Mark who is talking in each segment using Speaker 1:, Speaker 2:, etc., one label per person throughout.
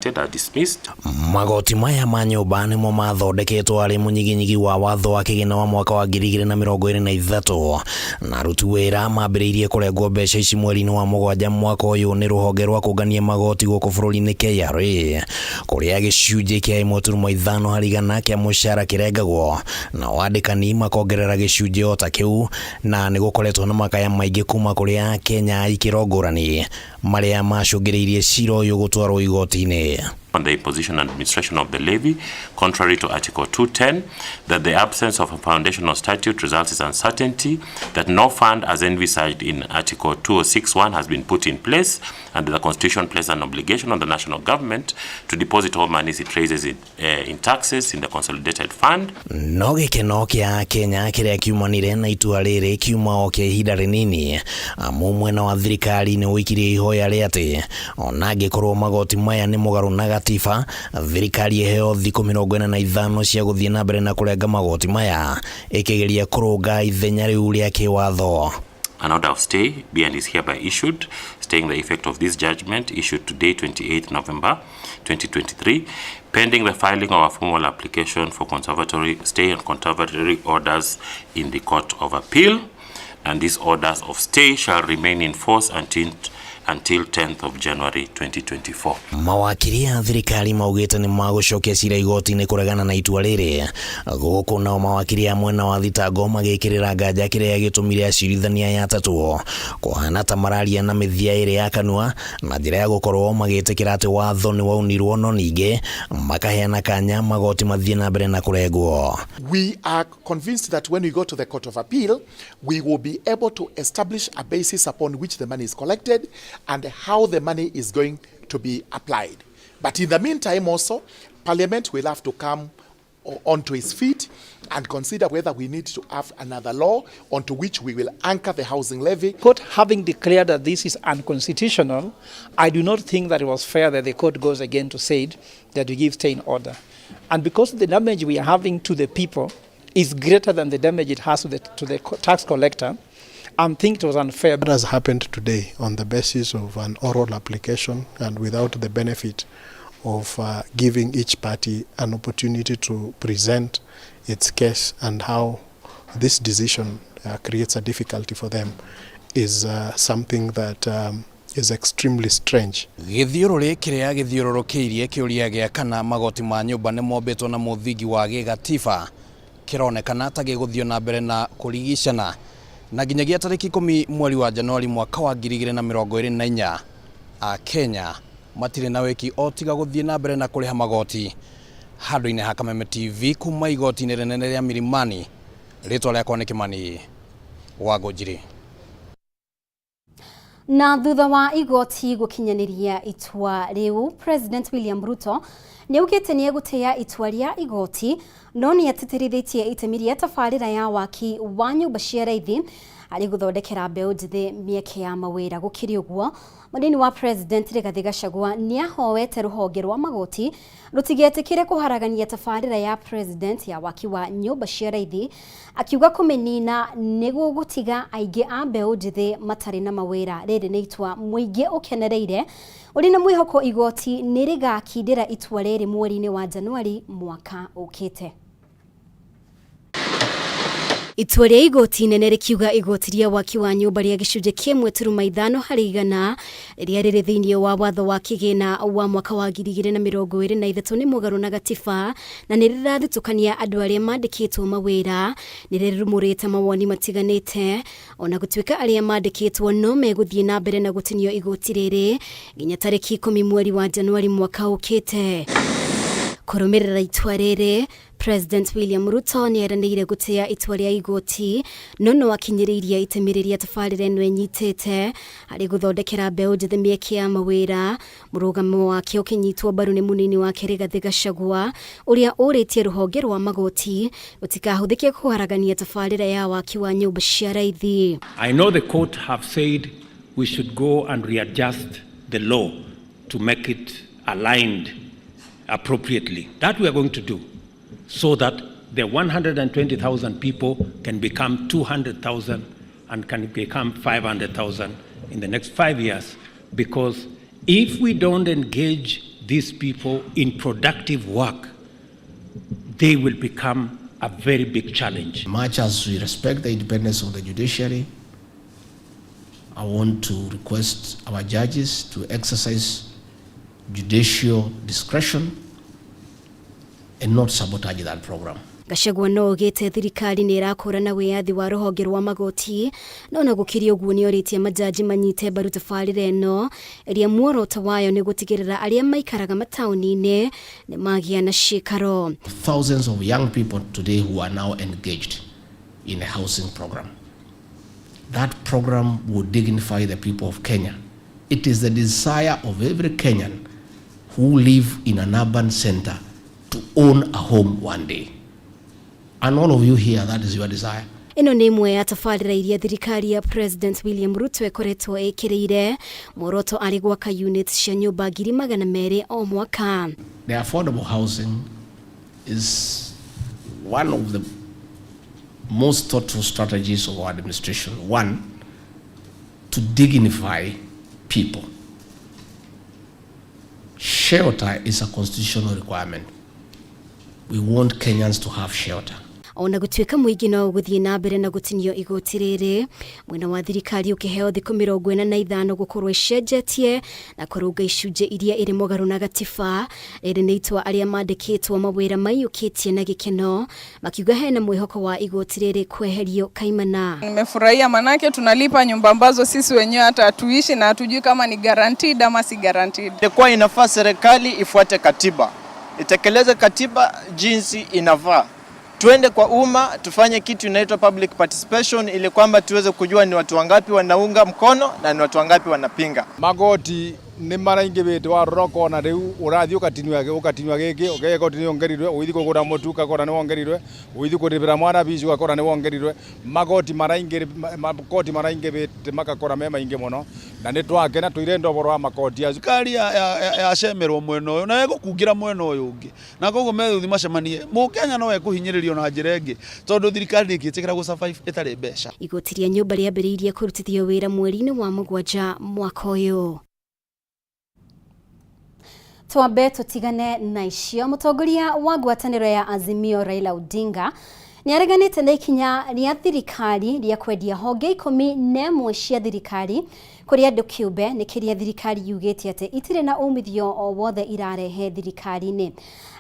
Speaker 1: Are dismissed.
Speaker 2: Magoti maya ma nyũmba nĩmo mathondeketwo arĩ mũnyiginyigi wa watho wa kĩgĩna wa mwaka wa 2023, na aruti wĩra mambĩrĩirie kũrengwo mbeca ici mweri-inĩ wa 7 mwaka ũyũ nĩ rũhonge rwa kũngania magoti gũkũ bũrũri-inĩ KRA, kũrĩa gĩcunjĩ kĩa 1.5% kĩa mũcara kĩrengagwo, nao andĩkani makongerera gĩcunjĩ o ta kĩu, na nĩ gũkoretwo na makaya maingĩ kuma kũrĩ Akenya a ikĩro ngũrani marĩa macũngĩrĩirie cira ũyũ gũtwarwo igoti-inĩ.
Speaker 1: On the imposition and administration of the levy, contrary to Article 210, that the absence of a foundational statute results in uncertainty, that no fund as envisaged in Article 2061 has been put in place, and that the Constitution places an obligation on the national government to deposit all monies it raises in taxes in the consolidated fund.
Speaker 2: No gĩkeno kĩa Kenya kĩrĩa kiumanire na itua rĩrĩ kiuma o kĩa ihinda rĩnini, amu mwena wa thirikari nĩ ũikirie ihoya rĩa atĩ ona angĩkorwo magoti maya nĩ mũgarũ na gatiba, thirikari ĩheo thikũ 45 cia gũthiĩ na mbere na kũrenga magoti maya ĩkĩgeria kũrũnga ithenya rĩu rĩa kĩwatho.
Speaker 1: An order of stay be and is hereby issued, staying the effect of this judgment issued today, 28 November 2023, pending the filing of a formal application for conservatory stay and conservatory orders in the Court of Appeal. And these orders of stay shall remain in force until 10th of January 2024.
Speaker 2: Mawakiri a thirikari maugĩte nĩ magũcokia cira igoti-inĩ kũregana na itua rĩrĩ, gũkũ nao mawakiri a mwena wa thitango magĩkĩrĩra nganja kĩrĩa gĩtũmire acirithania aya atatũ kũhana ta mararia na mĩthia ĩrĩ ya kanua na njĩra ya gũkorwo magĩtĩkĩra atĩ watho nĩ waunirwo, no ningĩ makaheana kanya magoti mathiĩ na mbere na kũrengwo.
Speaker 3: We are convinced that when we go to the Court of Appeal, we will be able to establish a basis upon which the money is collected and how the money is going to be applied. But in the meantime, also, Parliament will have to come onto its feet and consider whether we need to have another law onto which we will anchor the housing levy.
Speaker 4: Court having declared that this is unconstitutional, I do not think that it was fair that the court goes again to say that we give stay in order. And because the damage we are having to the people is greater than the damage it has to the tax collector, I think it was unfair.
Speaker 5: What has happened today on the basis of an oral application and without the benefit of giving each party an opportunity to present its case and how this decision creates a difficulty for them is something that is extremely strange.
Speaker 2: Gĩthiũrũrĩ kĩrĩa gĩthiũrũrũkĩirie kĩũria gĩa kana magoti ma nyũmba nĩ mombĩtwo na mũthingi wa gĩgatiba kĩronekana ta gĩgũthiĩ na mbere na kũrigicana, na nginyagia tarĩki 10 mweri wa Januari mwaka wa 2024, Akenya matirĩ na wĩki o tiga gũthiĩ na mbere na kũrĩha magoti. Handũ-inĩ ha Kameme TV kuma igoti-inĩ rĩnene rĩa Milimani, rĩtwa rĩakwa nĩ Kĩmani wa Ngũnjiri.
Speaker 6: Na thutha wa igoti gũkinyanĩria itua rĩu, President William Ruto nĩ augĩte nĩ egũtĩĩa itua rĩa igoti, no nĩ atĩtĩrithĩtie itemi rĩa tabarĩra ya waki wa nyũmba cia raithi harĩ gũthondekera mbeũ njĩthĩ mĩeke ya mawĩra. Gũkĩrĩ ũguo, mũnini wa President Rigathĩ Gachagua nĩ ahoete rũhonge rwa magoti rũtigetĩkĩre kũharagania tabarĩra ya President ya waki wa nyũmba cia raithi, akiuga kũmĩnina nĩ gũgũtiga aingĩ a mbeũ njĩthĩ matarĩ na mawĩra. Rĩrĩ nĩ itua mũingĩ ũkenereire, ũrĩ na mwĩhoko igoti nĩ rĩgakindĩra itua rĩrĩ mweri-inĩ wa Januari mwaka ũkĩte. Itua rĩa igoti inene rĩkiuga igoti rĩa waki wa nyũmba rĩa gĩcunjĩ kĩmwe turuma ithano harĩ igana rĩrĩa rĩrĩ thĩinĩ wa watho wa kĩgĩna wa mwaka wa 2023 nĩ mũgarũ na gatiba na nĩ rĩrathutũkania andũ arĩa mandĩkĩtwo mawĩra, nĩ rĩrumũrĩte mawoni matiganĩte, ona gũtuĩka arĩa mandĩkĩtwo no megũthiĩ na mbere na gũtinio igoti rĩrĩ nginya tarĩki 10 mweri wa Januari mwaka ũkĩte. Kũrũmĩrĩra itua rĩrĩ, President William Ruto nĩ eranĩire gũtĩa itua rĩa igoti, no no akinyĩrĩirie itemi rĩrĩa tabarĩra ĩno ĩnyitĩte harĩ gũthondekera mbeũ njĩthĩ mĩeke ya mawĩra. Mũrũgamo wake ũkĩnyitwo mbaru nĩ mũnini wake Rigathĩ Gachagua, ũrĩa ũrĩtie rũhonge rwa magoti rũtikahũthĩke kũharagania tabarĩra ya waki wa nyũmba cia raithi.
Speaker 7: I know the court have said we should go and readjust the law to make it aligned appropriately. That we are going to do so that the 120,000 people can become 200,000 and can become 500,000 in the next 5 years. Because if we don't engage these people in productive work, they will become a very big challenge.
Speaker 8: Much as we respect the independence of the judiciary, I want to request our judges to exercise judicial discretion and not sabotage that program.
Speaker 6: Gachagua no augite thirikari nĩ ĩrakũrana wĩyathi wa rũhonge rwa magoti, no ona gũkĩrĩ ũguo nĩ orĩtie majaji manyite mbaru tabarĩra ĩno ĩrĩa muoroto wayo nĩ gũtigĩrĩra arĩa maikaraga mataũni-inĩ nĩ magĩa na ciikaro.
Speaker 8: Thousands of young people today who are now engaged in a housing program. That program would dignify the people of Kenya. It is the desire of every Kenyan who live in an urban center to own a home one day. And all of you here, that is your desire.
Speaker 6: Ĩno nĩ ĩmwe ya tabarĩra iria thirikari ya President William Ruto ĩkoretwo ĩkĩrĩire, muoroto arĩ gwaka units cia nyũmba 200,000 o mwaka.
Speaker 8: The affordable housing is one of the most thoughtful strategies of our administration. One, to dignify people. Shelter is a constitutional requirement. We want Kenyans to have shelter.
Speaker 6: Ona gũtuĩka mũingĩ no ũgũthiĩ na mbere na gũtinio igoti rĩrĩ, mwena wa thirikari ũkĩheo thikũ 45 gũkorwo ĩcenjetie na kũrũnga icunjĩ iria ĩrĩ mũgarũ na gatiba. Rĩrĩ nĩ itua arĩa mandĩkĩtwo mawĩra maiyũkĩtie na gĩkeno, makiuga hena mwĩhoko wa igoti rĩrĩ kweherio kaimana.
Speaker 9: Nimefurahia manake tunalipa nyumba ambazo sisi wenyewe hata hatuishi na hatujui kama ni guaranteed ama si guaranteed.
Speaker 10: Ilikuwa inafaa serikali ifuate katiba, itekeleze katiba jinsi inafaa. Tuende kwa umma tufanye kitu inaitwa public participation, ili kwamba tuweze kujua ni watu wangapi wanaunga mkono na ni watu wangapi wanapinga.
Speaker 11: Magoti nĩ maraingĩhĩte, warora ũkona rĩu ũrathiĩ ũgatinio gĩkĩ ũkega igoti nĩ ongerirwe, ũgĩthiĩ kũgũra mũtu ũgakora nĩ wongerirwe, ũgĩthiĩ kũrĩhĩra mwana bici ũgakora nĩ wongerirwe. Magoti maraingĩhĩte magakora me maingĩ mũno, na nĩ twakena tũirenda ũhoro wa makoti acio.
Speaker 12: Thirikari yacemerwo mwena ũyũ na ĩgũkungĩra mwena ũyũ ũngĩ, na koguo megũthiĩ macemanie. Mũkenya no ekũhinyĩrĩrio na njĩra ĩngĩ tondũ thirikari ndĩngĩtĩkĩra gũ survive ĩtarĩ mbeca.
Speaker 6: Igoti rĩa nyũmba rĩambĩrĩirie kũrutithio wĩra mweri-inĩ wa 7 mwaka ũyũ. Twambe tũtigane na icio. Mũtongoria wa ngwatanĩro ya Azimio Raila Odinga nĩ areganĩte na ikinya rĩa thirikari rĩa kwendia honge 11 cia thirikari kũrĩ andũ kĩũmbe, nĩ kĩrĩa thirikari yugĩte atĩ itirĩ na umithio o wothe irarehe thirikari-inĩ.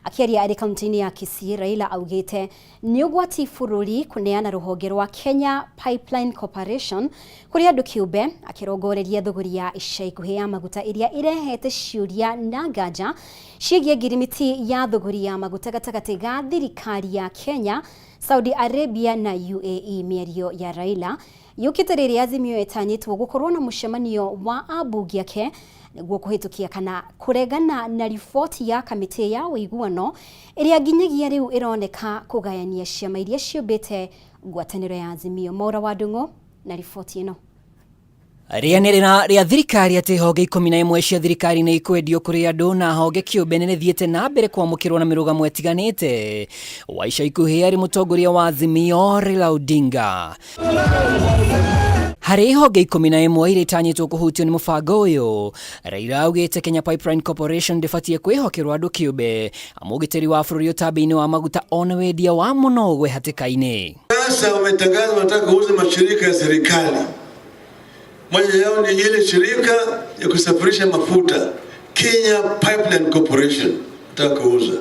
Speaker 6: Akĩaria arĩ kaunti-inĩ ya Kisii, Raila augĩte nĩ ũgwati bũrũri kũneana rũhonge rwa Kenya Pipeline Corporation kũrĩ andũ kĩũmbe, akĩrongoreria thũgũri ya ica ikuhĩ ya maguta ĩrĩa ĩrehete ciũria na nganja ciĩgiĩ ngirimiti ya thũgũri ya maguta gatagatĩ ga thirikari ya Kenya, Saudi Arabia na UAE. Mĩario ya Raila yũkĩte rĩrĩa Azimio ĩtanyĩtwo gũkorwo na mũcemanio wa ambunge ake nĩguo kũhĩtũkia kana kũregana na riboti ya kamĩtĩ ya ũiguano ĩrĩa nginyagia rĩu ĩroneka kũgayania ciama iria ciũmbĩte ngwatanĩro ya Azimio. Maura wa Ndung'u na riboti ĩno.
Speaker 13: Rĩanĩrĩra rĩa thirikari atĩ honge 11 cia thirikari nĩ ikwendio kũrĩ andũ na honge kĩũmbe nĩ rĩthiĩte na mbere kwamũkĩrwo na mĩrũgamo ĩtiganĩte. Wa ica ikuhĩ arĩ mũtongoria wa Azimio Raila Odinga. Harĩ honge 11 iria itanyĩtwo kũhutio nĩ mũbango ũyũ, Raila augĩte Kenya Pipeline Corporation ndĩbatiĩ kwĩhokerwo andũ kĩũmbe, amu ũgitĩri wa bũrũri ũtambi-inĩ wa maguta ona wendia wa mũno gwĩ hatĩka-inĩ.
Speaker 14: Sasa wametangaza wanataka kuuza mashirika ya serikali. Moja yao ni ile shirika ya kusafirisha mafuta Kenya Pipeline Corporation, nataka kuuza,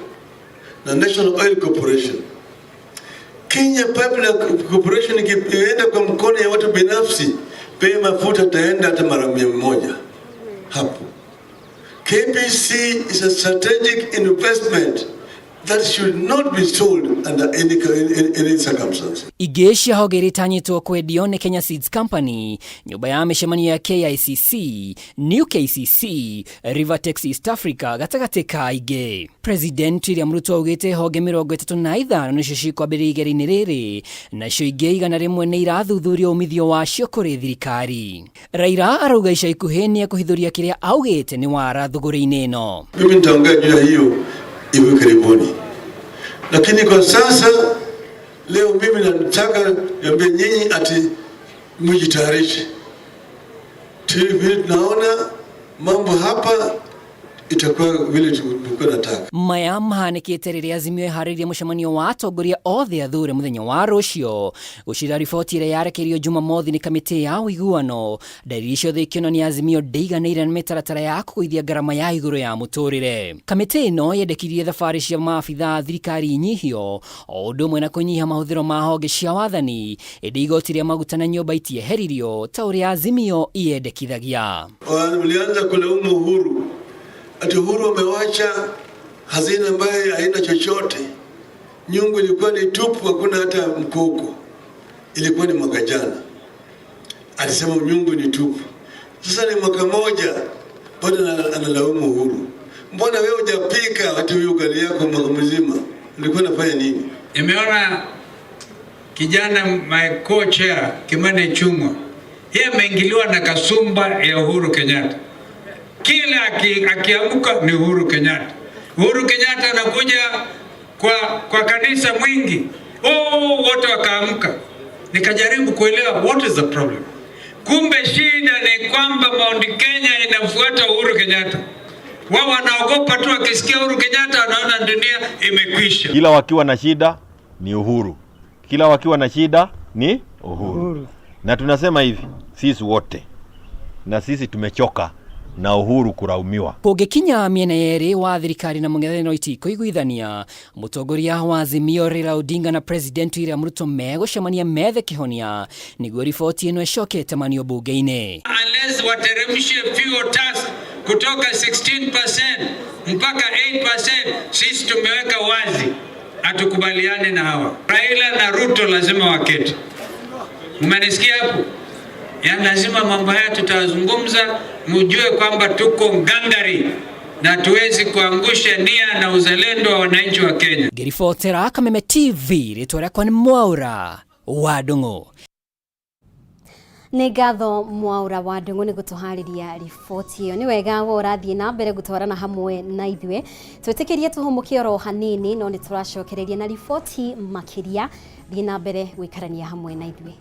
Speaker 14: na National Oil Corporation. Kenya Pipeline Corporation ikienda kwa mkono ya watu binafsi, bei mafuta taenda hata mara 100 hapo. KPC is a strategic investment that should not be sold under any circumstance.
Speaker 13: Ingĩ cia honge iria itanyĩtwo kwendio nĩ Kenya Seeds Company, nyũmba ya mĩcemanio ya KICC, New KCC, Rivertex East Africa gatagatĩ ka ingĩ. President William Ruto augĩte honge 35 nĩcio cikwambĩrĩria igeria-inĩ rĩrĩ, nacio ingĩ 100 nĩ irathuthuria umithio wacio kũrĩ thirikari. Raila arauga ica ikuhĩ nĩ ekũhithũria kĩrĩa augĩte nĩ wara thũgũrĩ-inĩ ĩno.
Speaker 14: Mimi nitaongea juu ya hiyo hivi karibuni, lakini kwa sasa leo mimi nataka niambie nyinyi ati mjitayarishe. Tunaona mambo hapa itakuwa vile tulikuwa nataka.
Speaker 13: Maya mahanĩkĩte rĩrĩa Azimio ĩharĩirie mũcemanio wa atongoria othe athure mũthenya wa rũciũ gũcira riboti ĩrĩa yarekereirio Jumamothi nĩ kamĩtĩ ya ũiguano. Ndariri ciothe ikĩonania Azimio ndĩiganĩire na mĩtaratara ya kũgũithia ngarama ya igũrũ ya mũtũrĩre. Kamĩtĩ ĩno yendekithirie thabarĩ cia maabitha a thirikari inyihio o ũndũ ũmwe na kũnyihia mahũthĩro ma honge cia wathani, ĩndĩ igoti rĩa maguta na nyũmba itieheririo ta ũrĩa Azimio yendekithagia.
Speaker 14: Walianza kulaumu Uhuru ati Uhuru amewacha hazina ambayo haina chochote, nyungu ilikuwa ni tupu, hakuna hata mkoko. Ilikuwa ni mwaka jana alisema nyungu ni tupu. Sasa ni mwaka moja bado analaumu Uhuru. Mbona wewe hujapika ati huyu ugali yako mwaka mzima ulikuwa unafanya nini?
Speaker 15: Nimeona kijana my co-chair Kimani Ichung'wah, yeye ameingiliwa na kasumba ya Uhuru Kenyatta. Kila akiamka ni Uhuru Kenyatta. Uhuru Kenyatta anakuja kwa kanisa mwingi, oh, wote wakaamka. Nikajaribu kuelewa what is the problem. Kumbe shida ni kwamba Mount Kenya inafuata Uhuru Kenyatta. Wao wanaogopa tu, wakisikia Uhuru Kenyatta wanaona dunia imekwisha.
Speaker 16: Kila wakiwa na shida ni Uhuru, kila wakiwa na shida ni Uhuru. Uhuru. Na tunasema hivi sisi wote, na sisi tumechoka na Uhuru kuraumiwa.
Speaker 13: Kũngĩkinya mĩena yerĩ wa thirikari na mũng'ethanĩro itikũiguithania, mũtongoria wa Azimio Raila Odinga na President William Ruto megũcemania methe kĩhonia nĩguo riboti ĩno ĩcoke ĩtamanio bunge-inĩ.
Speaker 15: Unless wateremshe fuel tax kutoka 16% mpaka 8%, sisi tumeweka wazi hatukubaliani na hawa. Raila na Ruto lazima waketi. Mmenisikia hapo? Yaani lazima mambo haya tutazungumza, mjue kwamba tuko ngangari na tuwezi kuangusha nia na uzalendo wa wananchi wa Kenya.
Speaker 13: Ngĩribotera Kameme TV, rĩtwa rĩakwa nĩ Mwaũra wa Ndung'u.
Speaker 6: Nĩ ngatho Mwaũra wa Ndung'u nĩ gũtũharĩria riboti ĩyo. Nĩ wega we ũrathiĩ na mbere gũtwarana hamwe na ithuĩ. Twĩtĩkĩrie tũhũmũke oro hanini, no nĩ tũracokereria na riboti makĩria. Thiĩ na mbere gũikarania hamwe na ithuĩ.